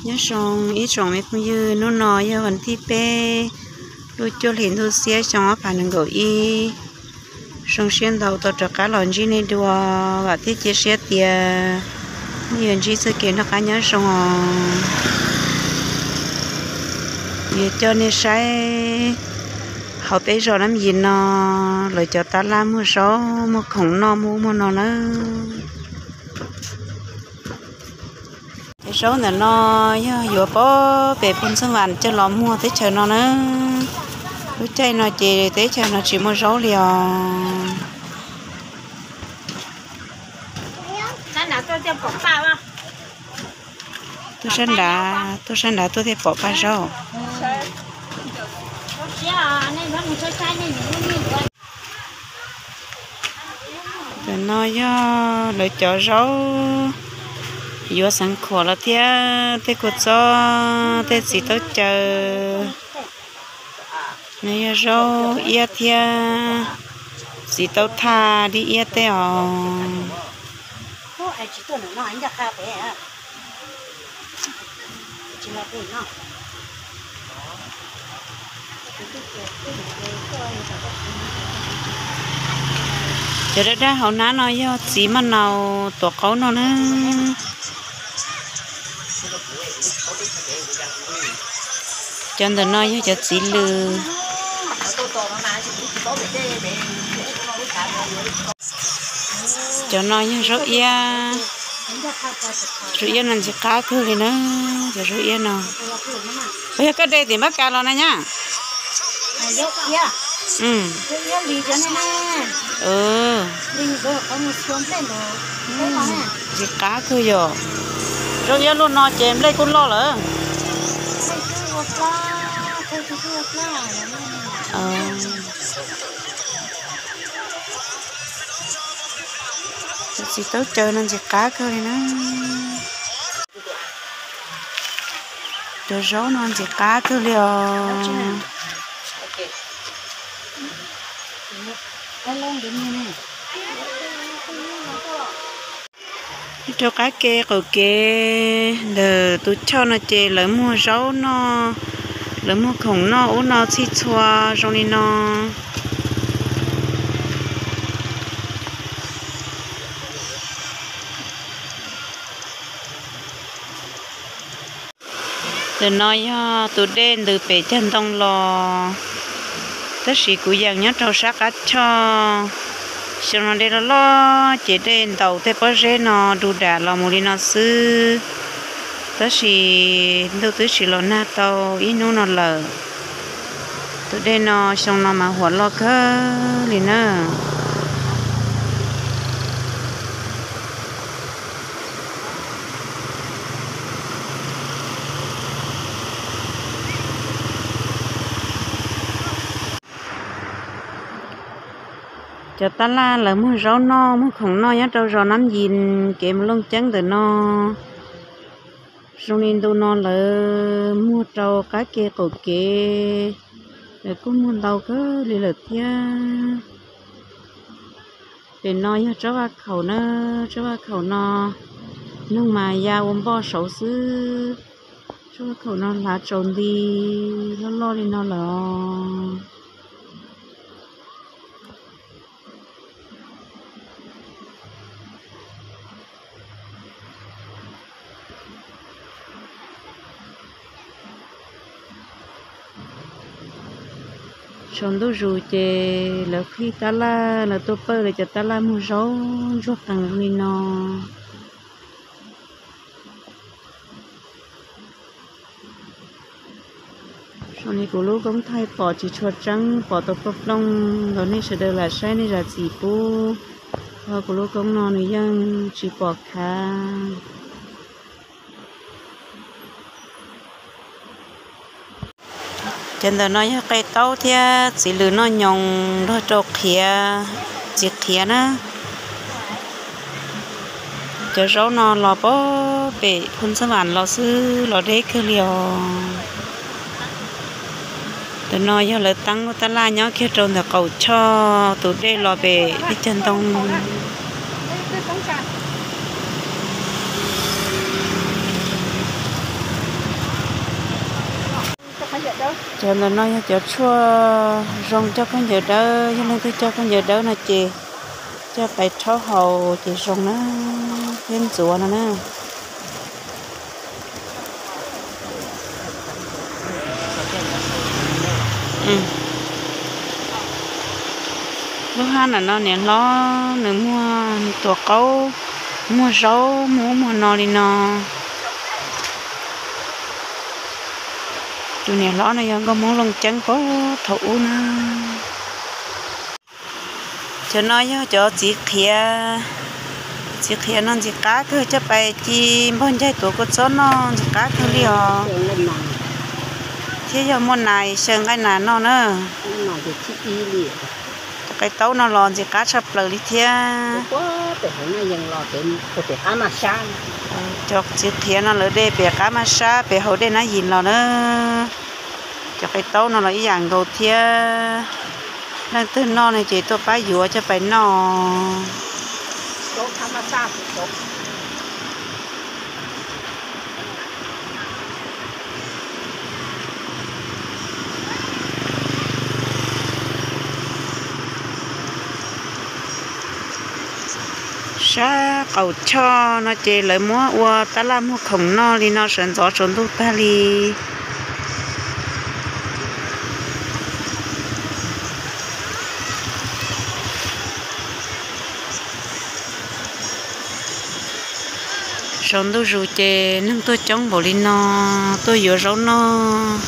Nyob zoo ib tsoom me phooj ywg, hnub no yog vas thib peb, lub cuaj hlis ntuj xiab xyoo ob phav nees nkaum ib. Zoo siab ntau tau rov qab los ntsib nej dua, vam thiab cia siab tias nej yuav ntsib txoj kev noj qab nyob zoo os. Yuav coj nej saib hauv peb zos Nab Yis no, lawv cov tab laj muag zaub muag khoom noj muag ub muag no nawb. Cov zaub ntawm no yog yuav pem Phu Ntxooj Vam coj los muag teb chaws no na. Lub caij no ces teb chaws no tsis muaj zaub li os. Tuaj sab nrad, tuaj sab nrad tuaj thiaj pom paj zaub. Ntawm no yog lawv cov zaub yuav xeev khuam los thiab tej kua txob, tej txiv taub caw. No yog zaub iab thiab txiv taub thaj dib iab tej os. Cov daj daj hauv hnab no yog txiv maj naus tuav qaub no na. Cov ntawm no yog cov txiv lws. Cov no yog zaub iab. Zaub iab no ntxim qab kawg li na. Cov zaub iab no, puas yog koj de tim npab kas los na nyab? Ntxim qab kawg yom. Zaub iab luaj no ces nplej kuj loj lawm. Cov txiv taub caw no ntxim qab kawg li na. Cov zaub no ntxim qab kawg li os. Rau qab ke qaum kev ntawm tus choj no ces lawv muag zaub noj, lawv muag khoom noj ub no txhij txhua zoo li no. Ntawm no yog tus dej ntws pem cag ntoo los, tab sis kuv yees nyob rau sab qab choj. Xyoo no dej loj loj ces dej ntaus tej pob zeb no du dam los mus li no xwb, tab sis ntuj twb tsis los nag tau ib hnub no lawm. Tus dej no xyoo no mas huam loj kawg li na. Cov tab laj lawv muag zaub noj muag khoom noj nyob rau zos Nab Yis kev mus Looj Ceeb ntawm no. Zoo li ntu no lawv muag rau qab ke qaum kev, lawv kuj muag ntau kawg li lawm thiab. Pem no yog tsob vaj khaum na, tsob vaj khaum no noog mas ya ua npoj saud xwb. Tsob vaj khaum no hlav tsaus nti loj loj li no lawm os. Tsaus ntuj zus ces lawv qhib tab laj, lawv tuaj pawj lawv cov tab laj muag zaub ntsuag qees li no. Zoo li kuv lub koob thaij pom tsis tshua tseeb, pom tau plooj plooj los nej sawv daws lam saib nej zam txim pub, ho kuv lub koob no nws yeej tsis pom khav. Cov ntawm no yog qe taub thiab txiv lws noj nyoos nrog rau qhiav, txiv qhiav na. Cov zaub no los pem Phu Ntxooj Vam los xwb los deb kawg li os. Ntawm no yog lawv teeb lub tab laj nyob kiag rau ntawm qaum choj tus dej los pem teb cag ntoo. Cov ntawm no yog cov tshuaj zoo coj khaub ncaws dawb, yog leej twg coj khaub ncaws dawb no ces coj pais rhaub haus ces zoo na, thiab ntxuav no na. Lub hab ntawm no niam hlob nws muag tus qaub, muag zaub, muag ub muag no li no. Tus niam hlob no yog nkauj Hmoob Looj Ceeb puag thaum ub na. Cov no yog cov txiv qhiav, txiv qhiav no ntxim qab kawg, coj pais ci npog ncaig tuav kua txob noj ntxim qab kawg li os. Thiab yog muaj nas xyaw nqaij nas noj na. Cov qe taub no los ntxim qab tshaj plaws li thiab. Cov txiv qhiav no lawv de pem qab maj sab pem hauv dej Nab Yis los na. Cov qe taub no los ib yam nkaus thiab. Leej twg noj no ces tuaj pab yuav coj pais noj. Sab qaum choj no ces lawv muab ua tab laj muag khoom noj li no sawv ntxov tsaus ntuj tag li. Tsaus ntuj zus ces neeg tuaj coob npaum li no tuaj yuav zaub noj.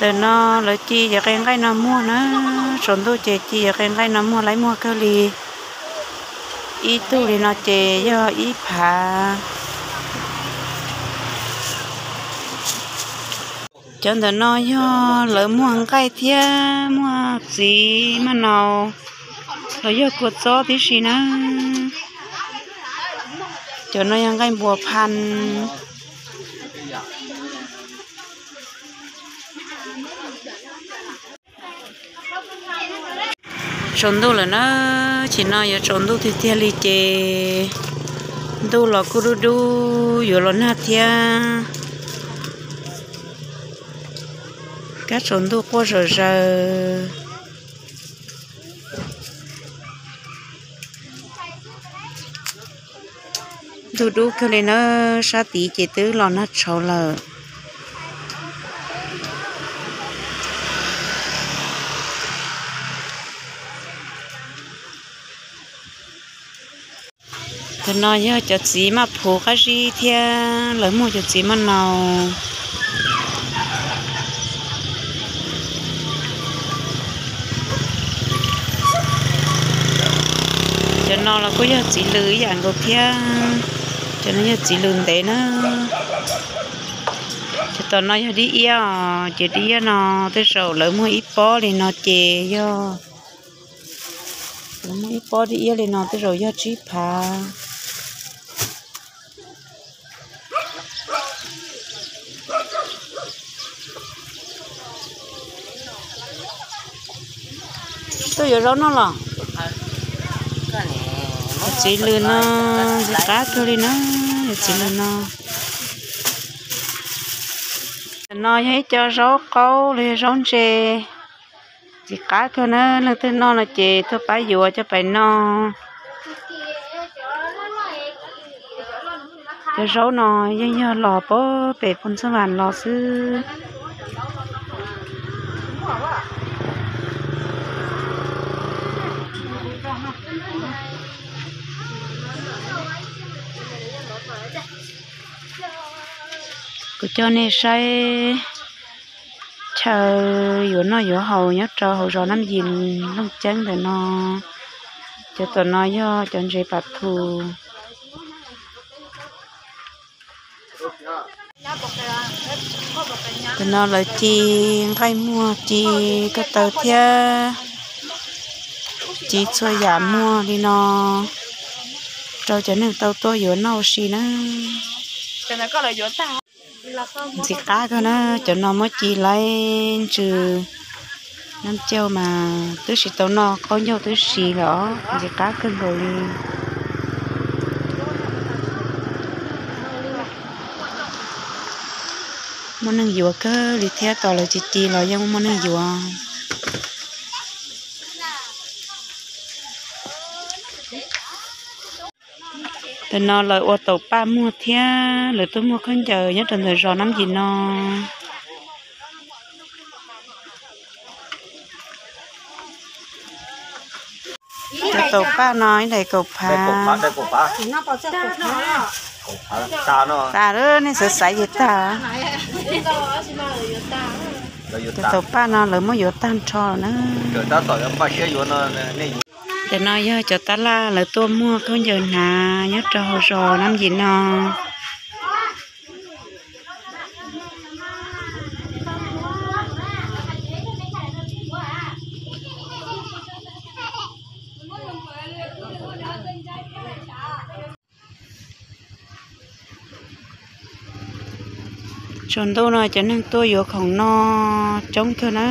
Ntawm no lawv ci cov qe nqaij no muag na, tsaus ntuj ces ci cov qe nqaij no muag laib muag kawg li. Ib tug li no ces yog ib phav. Cov ntawm no yog lawv muag nqaij thiab muag txiv maj naus los yog kua txob tib si na. Cov no yog nqaij npua phas. Tsaus ntuj lawm na, chim no yuav tsaus ntuj tiag tiag li ces ntuj los kuj dub dub yuav los nag thiab. Kab tsaus ntuj quaj zom zaws. Ntuj dub kawg li na, sab tid ces twb los nag tshauv lawm. Tus no yog cov txiv maj phuv qab zib thiab lawv muag cov txiv maj naus. Cov no los kuj yog txiv lws ib yam nkaus thiab. Cov no yog txiv lws ntev na. Cov tom no yog dib iab os, ces dib iab no tej zaum lawv muag ib pob li no ces yog, lawv muag ib pob dib iab li no tej zaum yog tsib phav. Tuaj yuav zaub noj los? Txiv lws no ntxim qab kawg li na, txiv lws no. Tam no yog ib co zaub qaub los yog zaub ntse. Ntxim qab kawg na, leej twg noj no ces tuaj pab yuav coj pais noj. Cov zaub no yeej yog los puag pem Phu Ntxooj Vam los xwb. Kuv coj nej saib chaw yuav noj yuav haus nyob rau hauv zos Nab Yis Looj Ceeb ntawm no. Cov tom no yog cov ntses pas thu. Tam no lawv ci nqaij muag ci ko taw thiab. Ci txhua yam muag li no rau cov neeg tau tuaj yuav noj ua si na. Ntxim qab kawg na, cov no muab ci laib ntsws nab cauj mas twb tsis tau noj qaub ncaug twb si lawm os, ntxim qab kawg nkaus li. Muaj neeg yuav kawg li thiab, tos lawv ci ci los yeej muaj neeg yuav. Tam no lawv ua taum paj muag thiab lawv tuaj muag khaub ncaws nyob rau ntawm zos Nab Yim no. Cov taum paj no ib daim kaum phav. Tas lawm, nej xav xaiv ces tag. Cov taum paj no lawv muab yuav tag nrho na. Tam no yog cov tab laj lawv tuaj muag khaub ncaws hnav nyob rau hauv zos Nab Yim no. Tsaus ntuj no cov neeg tuaj yuav khoom noj coob kawg na,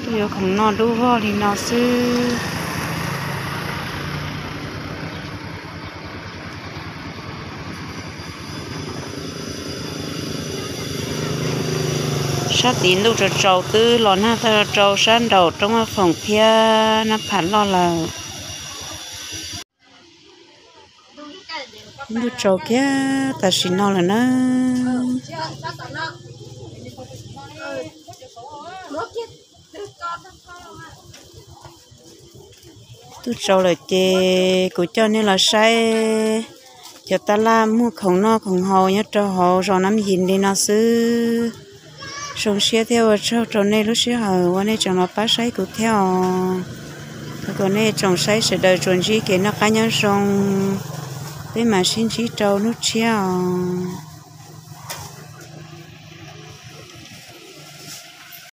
tuaj yuav khoom noj dub vog li no xwb. Sab tid ntuj tsaus tsaus twb los nag tag rau sab nraum roob Vaj Foom thiab Nab Pham Loj lawm. Ntuj tsaus kiag tam sim no lawm na. Ntuj tsaus lawm ces kuv coj nej los saib cov tab laj muag khoom noj khoom haus nyob rau hauv zos Nab Yim li no xwb. Zoo siab thiab ua tsaug rau nej lub sij hawm uas nej tseem los pab saib kuv thiab os. Thov kom nej tsoom saib sawv daws tsuas ntsib kev noj qab nyob zoo, peb mam sib ntsib rau hnub tshiab os.